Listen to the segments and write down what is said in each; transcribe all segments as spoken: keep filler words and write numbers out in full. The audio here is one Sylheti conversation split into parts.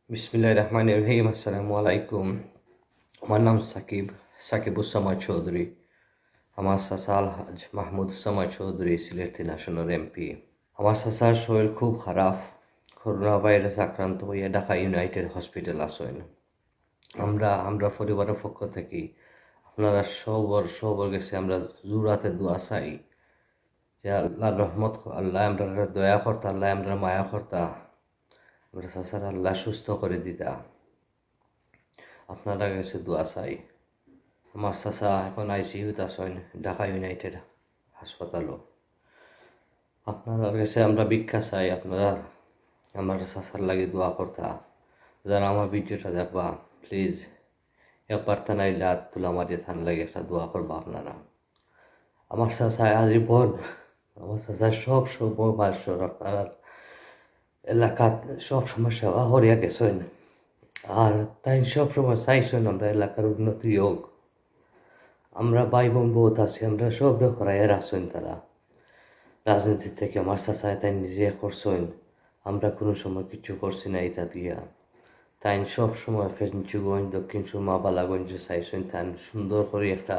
বিসমিল্লাহির রহমানির রহিম। আসসালামু আলাইকুম। আমার নাম সাকিব, সাকিবুস সামাদ চৌধুরী। আমার চাচা আলহাজ মাহমুদ সামাদ চৌধুরী, সিলেট তিন আসনের এমপি। আমার চাচার শরীর খুব খারাপ, করোনা ভাইরাস আক্রান্ত হইয়া ঢাকা ইউনাইটেড হসপিটাল আছইন। আমরা, আমরা পরিবারের পক্ষ থাকি আপনারা সবর, সবর গেছে আমরা জোড়াতে দোয়া চাই যে আল্লাহর রহমত, আল্লাহ আমরা দয়া করতা, আল্লাহ আমরা মায়া করতা, আমরা চাচার আল্লাহ সুস্থ করে দিতা। আপনারা গেছে দোয়া চাই। আমার চাচা এখন আইসিইউত আছইন ঢাকা ইউনাইটেড হাসপাতালও। আপনারার গেছে আমরা ভিক্ষা চাই, আপনারা আমার চাচার লাগি দোয়া করতা। যারা আমার ভিডিওটা দেখবা, প্লিজ একবার তান আইলে আত তুলা মারিয়া তান লাগি একটা দোয়া করবা আপনারা। আমার চাচায় আজীবন, আমার চাচায় সব সময় মানুষর আপনার এলাকাত সব সময় সেবা করিয়া গেছইন। আর তাইন সব সময় চাইছইন আমরা এলাকার উন্নতি হোক। আমরা ভাই বোন বহুত আছি, আমরা সবরে হরাইয়া রাখছইন তারা। রাজনীতি থেকে আমার চাচায় তাইন নিজে করছইন, আমরা কোনো সময় কিছু করছি না এটা দিয়া। তাইন সব সময় ফেঞ্চুগঞ্জ, দক্ষিণ সুরমা, বালাগঞ্জে চাইছইন, তাইন সুন্দর করে একটা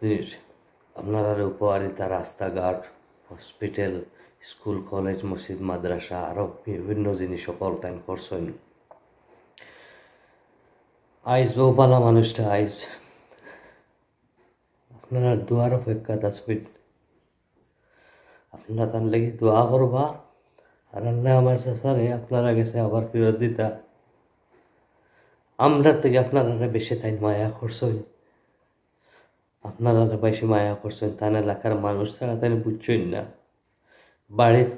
জিনিস আপনারারে উপহার দিতা, রাস্তাঘাট, হসপিটাল, স্কুল, কলেজ, মসজিদ, মাদ্রাসা, আরও বিভিন্ন জিনিস সকল তাইন করছইন। আইজ ও বালা মানুষটা আইজ আপনারা দোয়ার অপেক্ষা আছইন। আপনারা তার লাগি দোয়া করবা, আর আল্লাহ আমার চাচারে আপনারা গেছে আবার ফিরত দিতা। আমরা থেকে আপনারা বেশি তাইন মায়া করছইন, আপনারা বেশি মায়া করছইন। তান এলাকার মানুষ ছাড়া তাইন বুঝছইন না। বাড়িত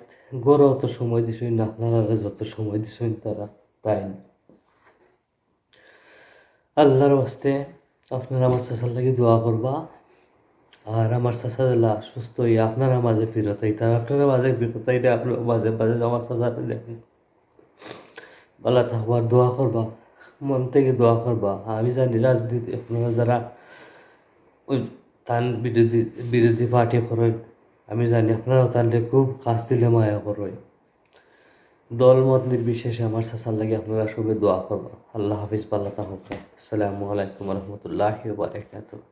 ঘরও অত সময় দিছইন না, আপনারা যত সময় দিছইন তারা তাইন। আল্লাহর ওয়াস্তে আপনারা আমার চাচার লাগি দোয়া করবা। আর আমার চাচা দিলা সুস্থ হইয়া আপনারা মাঝে ফিরত আইতা, আপনারা মাঝে ফিরত আইলে আপনারা মাঝে মাঝে আমার চাচারে দেখেন। ভালা থাকবার দোয়া করবা, মন থেকে দোয়া করবা। আমি জানি রাজনীতি আপনারা যারা ওই তান বিরোধী, বিরোধী পার্টি করইন, আমি জানি আপনারাও তানরে খুব কাছ দিলে মায়া করইন। দল মত নির্বিশেষে আমার চাচার লাগি আপনারা সবে দোয়া করবা। আল্লাহ হাফিজ, ভালা থাকবা। আসসালামু আলাইকুম ওয়া রাহমাতুল্লাহি ওয়া বারাকাতুহু।